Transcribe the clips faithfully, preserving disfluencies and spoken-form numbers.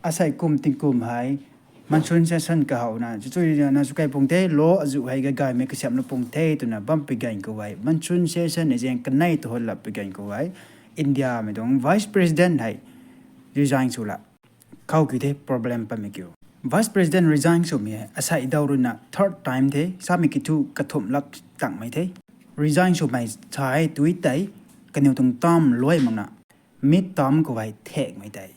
Asei kum tingkum hei monsoon session kahowna chuchuina sw kai pung the, law azuh hei gagaymei kasiamhlou pung the twna bam pi ganv khou hei monsoon session e zaeng kanei tu hot lap pi ganv khou hei Indiamei tuang Vice President hei resign sw la khou kiu the, problem patmei kiu. Vice President resign swmei hei asei daw ruina third time the, samei kiu thu kathumh lak tangmei the. Resign swmei sa e tui tei kaniw tuang term luai makna mid term khou hei thekmei tei.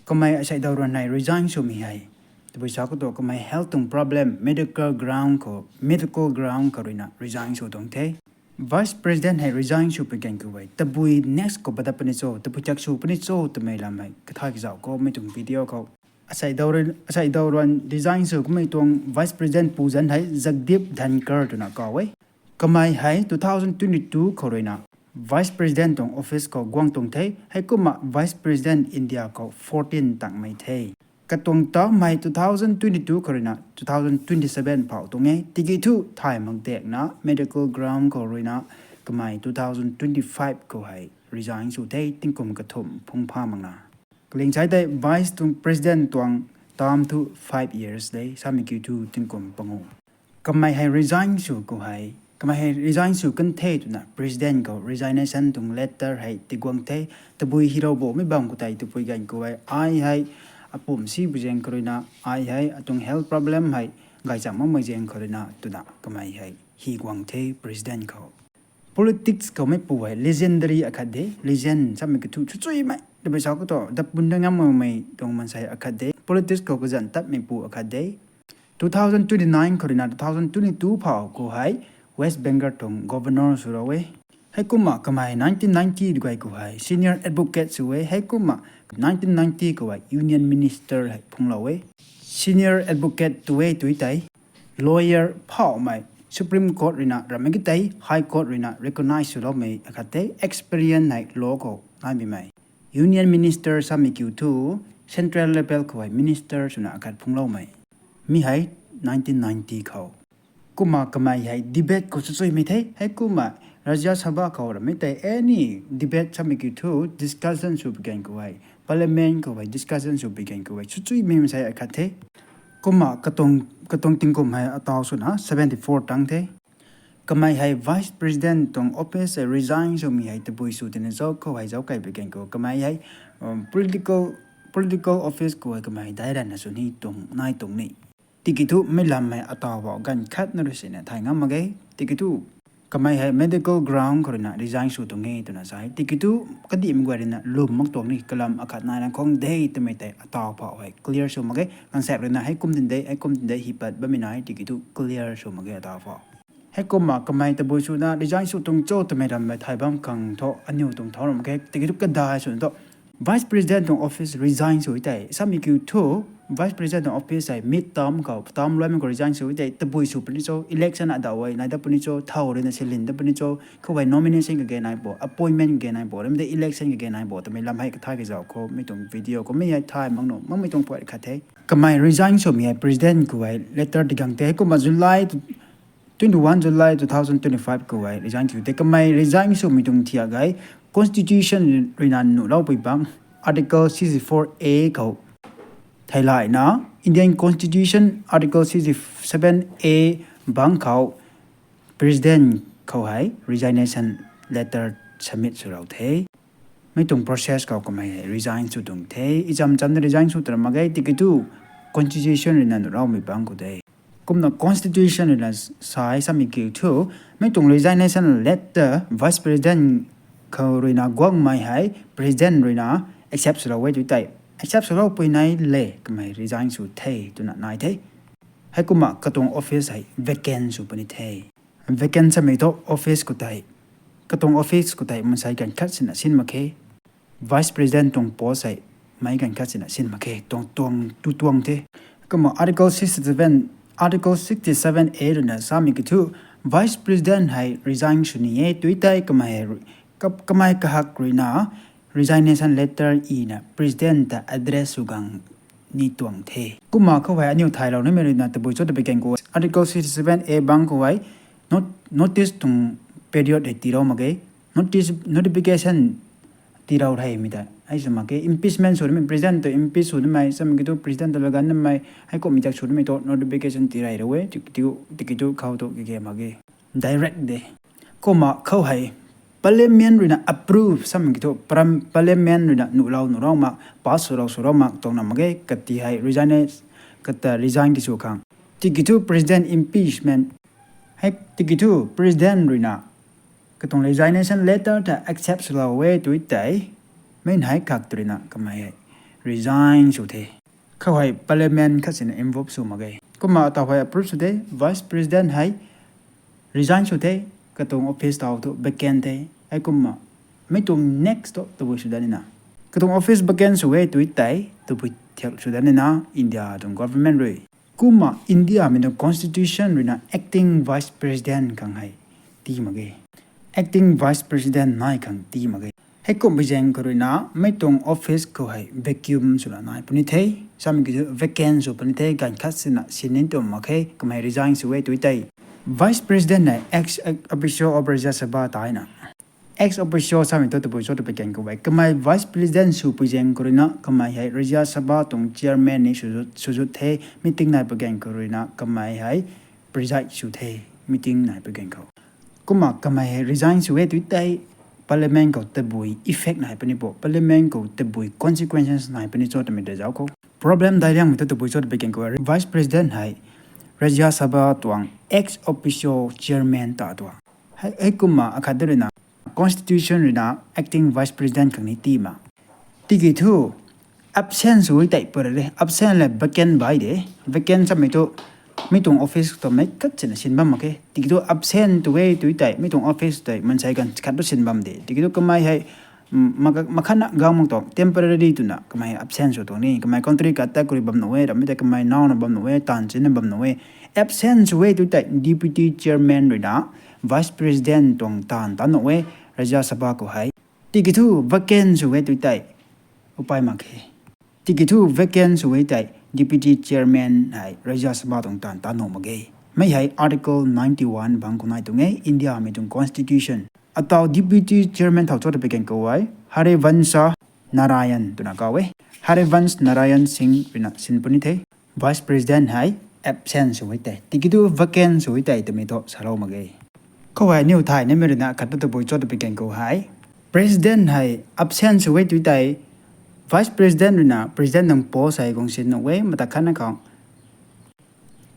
Kamei asei daw ruina resign swmei hei tabui sa khou tu kamei health tuang problem, medical ground khou, medical ground khou ruina resign sw tuang the. Vice President hei resign sw pi ganv khou hei tabui next khou padat puni cho, tabui tak sw puni cho twmei lam hei kathay kazauh khou mei tuang video khou asei daw ruina resign sw kamei tuang Vice President pu zanc hei Jagdeep Dhankhar twna kaw e. Kamei hei two thousand twenty two khou ruina Vice President tuang office khou guang tuang the, heikumna Vice President India khou fourteen tangmei the. Katuang term hei two thousand twenty two khou ruina two thousand twenty seven phou tuang e, tiki thu thay mak dakna medical ground khou ruina kamei two thousand twenty five khou hei resign sw the, tingkum kathumh phung pha makna. Kaling sai tei Vice tuang President tuang term thu five years de, samei kiu thu tingkum pangu. Kamei hei resign sw khou hei, kamei hei resign sw kan the twna President khou resignation tuang letter hei tiguang the, tabui hirou bo mei bam khou tei tabui ganv khou hei ai hei apum si bu zaeng khou ruina, ai hei atuang health problem hei gaychamv makmei zaeng khou ruina twna kamei hei hi guang the President khou. Politics khou meipu hei legendary akhat de, legend samei kiu thu chuchuimei tabui sa khou tu dapun da ngam makmei tuang maansei akhat de, politics khou kazanc tatmeipu akhat de. Two thousand twenty nine khou ruina two thousand twenty two phou khou hei West Bengal tuang Governor swlou e. Heikumna kamei nineteen ninety guay khou hei senior advocate sw e, heikumna nineteen ninety khou hei Union Minister hei phunglou e. Senior advocate tu e tui tei lawyer phouhmei, Supreme Court ruina rammei ki tei High Court ruina recognize swloumei akhat tei experience hei law khou naimei mei. Union Minister samei kiu thu central level khou hei minister swna akhat phungloumei. Mi hei nineteen ninety khou. Kumna kamei hei debate khou chuchuimei the, heikumna Rajya Sabha khou rammei tei any debate samei kiu thu discussion sw pi ganv khou hei, Parliament khou hei discussion sw pi ganv khou hei chuchuimei maansei akhat the. Kumna katuang tingkum hei ataw swna seventy four tang the. Kamei hei Vice President tuang office hei resign swmei hei tabui sw tina zauc khou hei zauc kai pi ganv khou kamei hei political office khou hei kamei daic ranna sw ni tuang nai tuang ni. Tiki thu mei lam hei ataw phou ganv khatna rui sina thay ngam mak ge. Tiki thu kamei hei medical ground khou ruina resign sw tuang e twna sa e. Tiki thu kadihmei guay ruina lwm mak tuang ni, kalam akhat naina khang de twmei tei ataw phou hei clear sw mak ge. Gaanvsaekc ruina heikum tin de, heikum tin de hi pat bammei nai, tiki thu clear sw mak ge ataw phou. Heikumna kamei tabui swna resign sw tuang cho twmei rammei thay bam khang thu aniw tuang thau ram khe, tiki thu kadai swna thu Vice President tuang office resign sw tei samei kiu thu Vice President tuang office hei mid term khou, term luaimei khou resign sw tei tabui sw puni cho, election adau e nai dat puni cho, thau ruina silin dat puni cho, khou hei nomination kage nai bo, appointment kage nai bo, ramei tei election kage nai bo twmei lam hei kathay kazauh khou mei tuang video khou mei hei thay mak nuh makmei tuang puat khat the. Kamei resign swmei hei President khou hei letter tigang the, heikumna July twenty one July two thousand twenty five khou hei resign sw the. Kamei resign swmei tuang thiak hei Constitution ruina nuhloupui bangc Article sixty four A khou theilayna, Indian Constitution Article sixty seven A bangc khou President khou hei resignation letter submit swlou the. Mei tuang process khou kamei hei resign sw tuang the. Icham chamna resign sw tw ram mak ge, tiki thu Constitution ruina nuhloumei bangc khou de. Kumna Constitution ruina sa e samei kiu thu mei tuang resignation letter Vice President khou ruina guangmei hei President ruina accept swlou e tu tei, accept swloupui nai le kamei resign sw the twna nai the. Heikumna katuang office hei vacant sw puni the. Vacant samei thu office khou tei, katuang office khou tei maansei ganv khat sina sin mak khe. Vice President tuang post hei meic ganv khat sina sin mak khe, tuang tu tuang the. Kumna Article sixty seven, Article sixty seven A ruina samei kiu thu Vice President hei resign sw ni e tu tei kamei hei, kamei kahak ruina resignation letter ina President ta address sw gang ni tuang the. Kumna khou hei aniw thaylou nimei ruina tabui cho twpui ganv khou Article sixty seven A bangc khou hei notice tuang period hei tiilou mak ge, notice, notification tiilou theimei ta Hei sw mak khe, impeachment sw namei, president tu impeach sw namei, samei ki thu president tu lagan namei, hei kumhmei tak sw namei tu notification tii rey ra e, tiki thu khou tu kage mak ge. Direct de. Kumna khou hei parliament ruina approve samei ki thu parliament ruina nuhlou nuhlou mak, pass swlou swlou mak tuang na mak ge, kati hei resign, kata resign ti sw khang. Tiki thu president impeachment. Hei tiki thu president ruina katuang resignation letter ta accept swlou e tu tei, mei hei kak tu ruina kamei hei resign sw the. Khou hei parliament khat sina involve sw mak ge. Kumna ataw hei approve sw the, vice president hei resign sw the, katuang office taw thu vacant the. Hei kumna mei tuang next tu tabui sw dat nina, katuang office vacant sw e tu tei tabui thiak sw dat nina, India tuang government rui. Kumna Indiamei tuang constitution ruina acting vice president khang hei tii mak ge. Acting vice president nai khang tii mak ge. Heikumhmei zaeng khou ruina mei tuang office khou hei vacuum swna nai puni the, samei ki thu vacant sw puni the, ganv khat sina sin ni tuang mak khe, kamei resign sw e tu tei. Vice president hei ex officio of Rajya Sabha taina. Ex officio samei thu tabui cho twpui kan khou e, kamei vice president swpui zaeng khou ruina kamei hei Rajya Sabha tuang chairman ni swzut the, meeting nai pui kan khou ruina kamei hei preside sw the, meeting nai pui kan khou. Kumna kamei hei resign sw e tu tei, parliament khou tabui effect nai puni bo, parliament khou tabui consequences nai puni cho twmei ta zauc khou. Problem daic liangmei thu tabui cho twpui kan khou e, vice president hei Rajya Sabha tuang ex officio chairman ta tuang. Heikumna akhat de ruina constitution ruina acting vice president khang ni tii mak. Tiki thu absent sw e tei pura de, absent le vacant bai de. Vacant samei thu mei tuang office tu mei khat sina sin bam mak khe. Tiki thu absent tu e tu tei mei tuang office tei mansei ganv khat tu sin bam de. Tiki thu kamei hei makhatna gang mak tuang temporary twna kamei absent sw tuang ni, kamei country kata khou rui bam nuh e, rammei tei kamei nauna bam nuh e, taanv china bam nuh e. Absent sw e tu tei deputy chairman ruina vice president tuang taanv ta nuh e, Rajya Sabha khou hei. Tiki thu vacant sw e tu tei upai mak khe. Tiki thu vacant sw e tei deputy chairman hei Rajya Sabha tuang taanv ta nuh mak ge. Mei hei article ninety one bang khou nai tuang e, Indiamei tuang constitution. Ataw deputy chairman thow cho twpui kan khou e, Harivansh Narayan twna kau e. Harivansh Narayan Singh ruina sin puni the. Vice president hei absent sw e tei, tiki thu vacant sw e tei twmei thu salou mak ge. Khou hei aniu thay nimei ruina khat tu tabui cho twpui kan khou hei, president hei absent sw e tu tei, vice president ruina president nang post hei guang sin nuh e, mata khatna khang.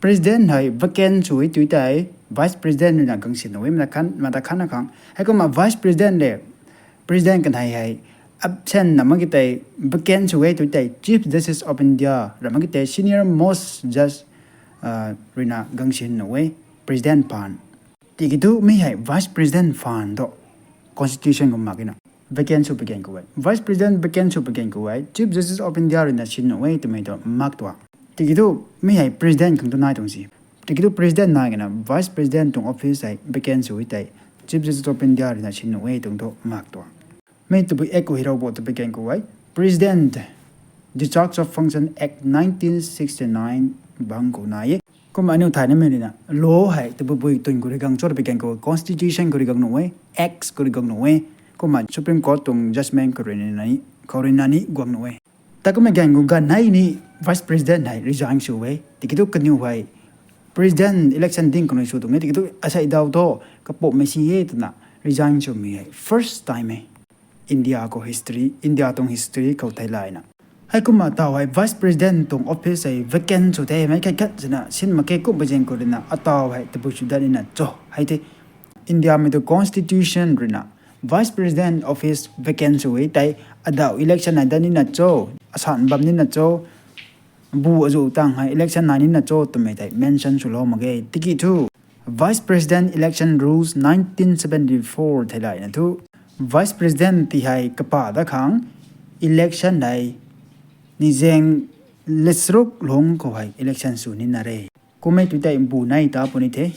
President hei vacant sw e tu tei, vice president ruina guang sin nuh e, mata khatna khang. Heikumna vice president le president kanei hei absent na mak ki tei, vacant sw e tu tei Chief Justice of India ra mak ki tei senior most judge ruina guang sin nuh e, president phaan. Tiki thu mei hei vice president phaan tu constitution khou mak e na. Vacant sw pui kan khou e, vice president vacant sw pui kan khou e, Chief Justice of India ruina sin nuh e twmei tu mak tuang. Tiki thu mei hei president khang tu nai tuang si. Tiki thu president nai kana vice president tuang office hei vacant sw e tei Chief Justice of India ruina sin nuh e tuang thu mak tuang. Mei tabui ek khou hirou bo twpui kan khou e, President Discharge of Function Act nineteen sixty-nine bang khou nai e. Kumna aniu thay nimei ruina law hei tabui bui tun khou rui guang cho twpui kan khou, constitution khou rui guang nuh e, acts khou rui guang nuh e. Kumna Supreme Court tuang judgment khou rui nani guang nuh e. Ta kummei gan khou ganv nei ni vice president hei resign sw e. Tiki thu kaniw hei president election ding khou nai sw tuang e. Tiki thu asei daw thu kapumhmei si e twna resign swmei hei first time e. India khou history, India tuang history khou theilayna. Heikumna ataw hei vice president tuang office hei vacant sw the, mei khat khat sina sin mak khe, kummei zaeng khou ruina ataw hei tabui sw dat nina cho hei the. Indiamei tuang constitution ruina vice president office vacant sw e tei, adaw election nai dat nina cho, asan bam nina cho, bu azu tang hei election nai nina cho twmei tei mention swlou mak ge. Tiki thu Vice President Election Rules nineteen seventy-four theilayna thu, vice president ti hei kapa dat khang election hei nizeng lecharuk lungc khou hei election sw nina re. Kummei tu tei mbu nei ta puni the.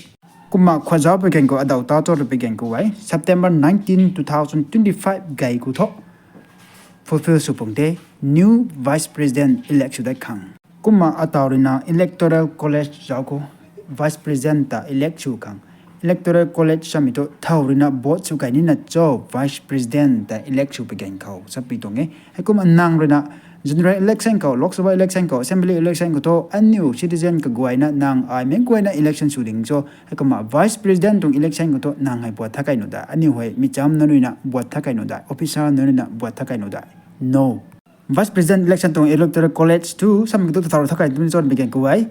Kumna khwazauc pui kan khou adaw ta cho twpui kan khou e, September nineteen, two thousand twenty-five gay khou thu fulfill sw pung the, new vice president elect sw dat khang. Kumna ataw ruina electoral college zauc khou vice president ta elect sw khang Electoral College samei thu thow ruina vote sw kai nina cho Vice President ta elect sw pui gan khou sapui tuang e. Heikumna nang ruina general election khou, Lok Sabha election khou, assembly election khou thu aniu citizen kaguayna nang ai mei guayna election sw ding cho. Heikumna Vice President tuang election khou thu nang hei vote tha kai nuh da, aniu hei micham nunc ruina vote tha kai nuh da, officer nunc ruina vote tha kai nuh da. No. Vice President election tuang Electoral College thu samei thu thow tha kai nina cho pui gan khou e.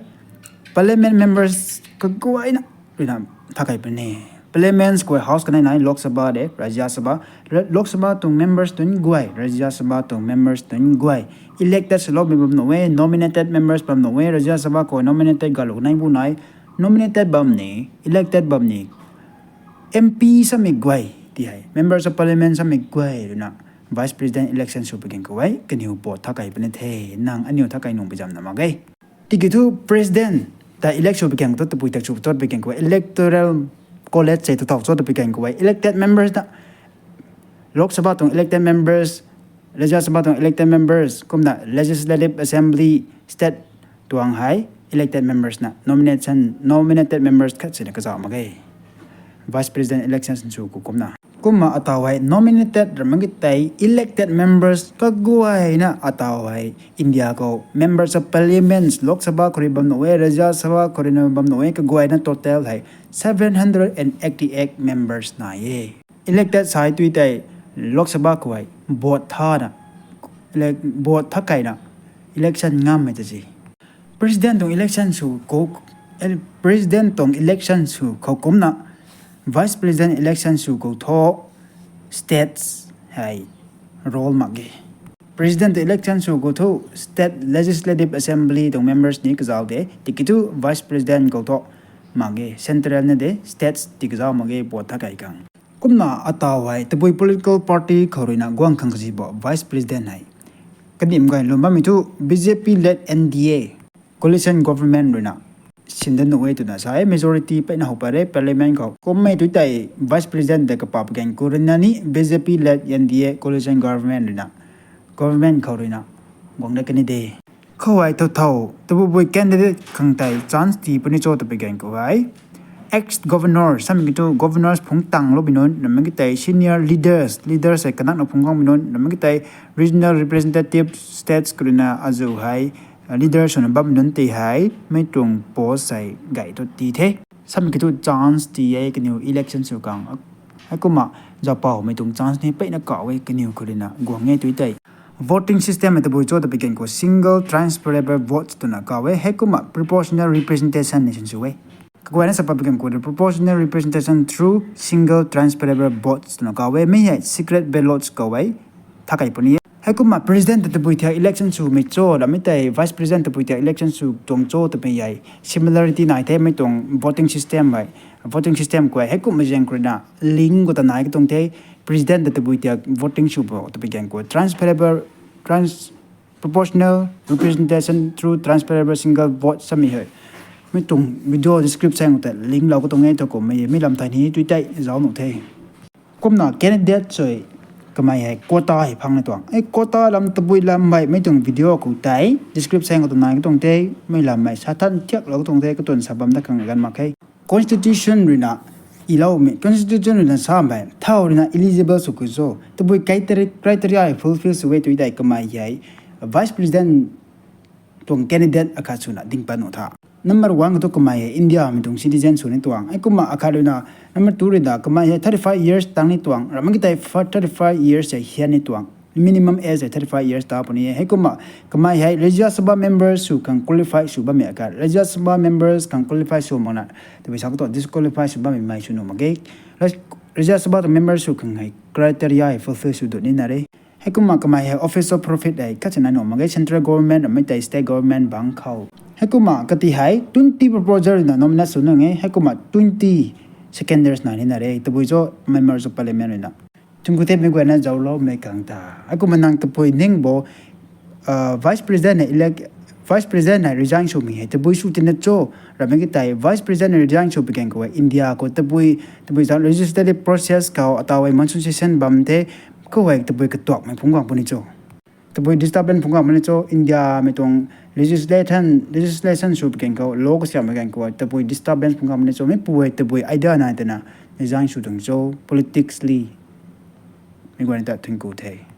Parliament members kaguayna ruina tha kai puni. Parliament guay house kanei nai Lok Sabha de, Rajya Sabha. Lok Sabha tuang members tun guay, Rajya Sabha tuang members tun guay elected swloumei bam nuh e, nominated members bam nuh e, Rajya Sabha khou nominated galu nai bu nai, nominated bam ni, elected bam ni, M P samei guay ti hei, Members of Parliament samei guay ruina Vice President election sw pui gan khou e, kaniw vote tha kai puni the, nang aniu tha kai nung pi zam na mak ge. Tiki thu President ta elect sw pui gan khou thu tabui tak sw cho pui gan khou e, Electoral College se thow cho pui gan khou e, elected members ta Lok Sabha tuang elected members, Rajya Sabha tuang elected members, kumna Legislative Assembly, state tuang hei elected members na nomination, nominated members khat sina kazauh mak ge. Vice President election sw khou kumna. Kumna ataw hei nominated ramak ki tei elected members kaguayna ataw hei India khou Members of Parliaments, Lok Sabha khou rui bam nuh e, Rajya Sabha khou ruina bam nuh e, kaguayna total hei seven hundred and eighty-eight members nai e. Elected sai tui tei Lok Sabha khou hei vote thana, elec-, vote tha kaina election ngammei ta si. President tuang election sw khou, el-, President tuang election sw khou kumna Vice President election sw khou thu states hei role mak ge. President election sw khou thu state legislative assembly tuang members ni kazauh de, tiki thu Vice President khou thu mak ge, central na de, states ti kazauh mak ge, vote tha kai khang. Kumna ataw hei tabui political party khou ruina guang khang kazi bo Vice President hei kadim gay lum bammei thu B J P led N D A coalition government ruina sindan nuh e twna sa e, majority peyna how pat re parliament khou. Kummei tu tei Vice President de kapap gan khou ruina ni B J P led N D A coalition government ruina, government khou ruina guang dat kani de. Khou hei thow thow tabui bui candidate khang tei chance tii puni cho twpui gan khou hei ex governor samei ki thu governors phungc tanglou bi nunc, ramak ki tei senior leaders, leaders hei kanakna phungc guang bi nunc, ramak ki tei regional representative states khou ruina azu hei leaders swna bam nunc tei hei mei tuang post hei gay thu tii the. Samei ki thu chance tii e kaniw election sw khang. Heikumna zaupowmei tuang chance ni peyna kauh e kaniw khou ruina guang e tu tei. Voting system hei tabui cho twpui gan khou single transferable votes twna kauh e, heikumna proportional representation ni sinsw e. Kaguayna sa pat pui gan khou proportional representation through single transferable votes twna kauh e, mei hei secret ballots khou hei tha kai puni e. Heikumna President ta tabui thiak election swmei cho, ramak ki tei Vice President tabui thiak election sw tuang cho twpui hei similarity nai the mei tuang voting system hei. Voting system khou hei heikumna zaeng khou ruina link khou ta nai katuang the, President ta tabui thiak voting sw bo twpui gan khou transferable, trans-, proportional representation through transferable single vote samei hei. Mei tuang video description khou ta link lou katuang e, thu kummei mei lam thei ni tu tei zauc nuh the. Kumna candidate sui kamei hei quota hei phang ni tuang e, quota lam tabui lam hei mei tuang video khou tei description khou ta nai katuang the, mei lam hei sa than thiak lou katuang the, katuan sa bam dat khang gan mak khe. Constitution ruina iloumei, constitution ruina samei thow ruina eligible sw khou cho, tabui criteria, criteria hei fulfill sw e tu tei kamei hei Vice President tuang candidate akhat swna ding pat nuh tha. Number one khou thu kamei hei India mei tuang citizen sw ni tuang. Heikumna akhat ruina, number two ruina kamei hei thirty five years tang ni tuang, ramak ki tei thirty five years hei hian ni tuang. Minimum age hei thirty five years ta puni e. Heikumna kamei hei Rajya Sabha member sw khang qualify sw bammei akhat, Rajya Sabha members khang qualify sw makna tabui sa khou thu disqualify sw bammei mei sw nuh mak ge. Raj-, Rajya Sabha tuang member sw khang hei criteria hei fulfill sw dut nina re. Heikumna kamei hei office of profit hei khat sina nuh mak ge, central government ramak ki tei state government bang khou. Heikumna kati hei twenty proposer ruina nominate sw nung e, heikumna twenty seconders nai nina re, tabui cho Members of Parliament ruina. Thum khou the mei guayna zaucloumei khang ta. Heikumna nang tabui ning bo, Vice President hei elect, Vice President hei resign swmei hei tabui sw tina cho, ramak ki tei Vice President hei resign sw pui gan khou hei India khou tabui, tabui zauc legislative process khou ataw hei monsoon session bam the, khou hei tabui katuakmei phungc guang puni cho. Tabui disturbance phungc kamei ni cho Indiamei tuang legislation, legislation sw pi kan khou, law kasiammei kan khou, tabui disturbance phungc kamei ni cho, mi pu hei tabui idea nai twna design sw tuang cho, politically. Mi guay ta thingku the.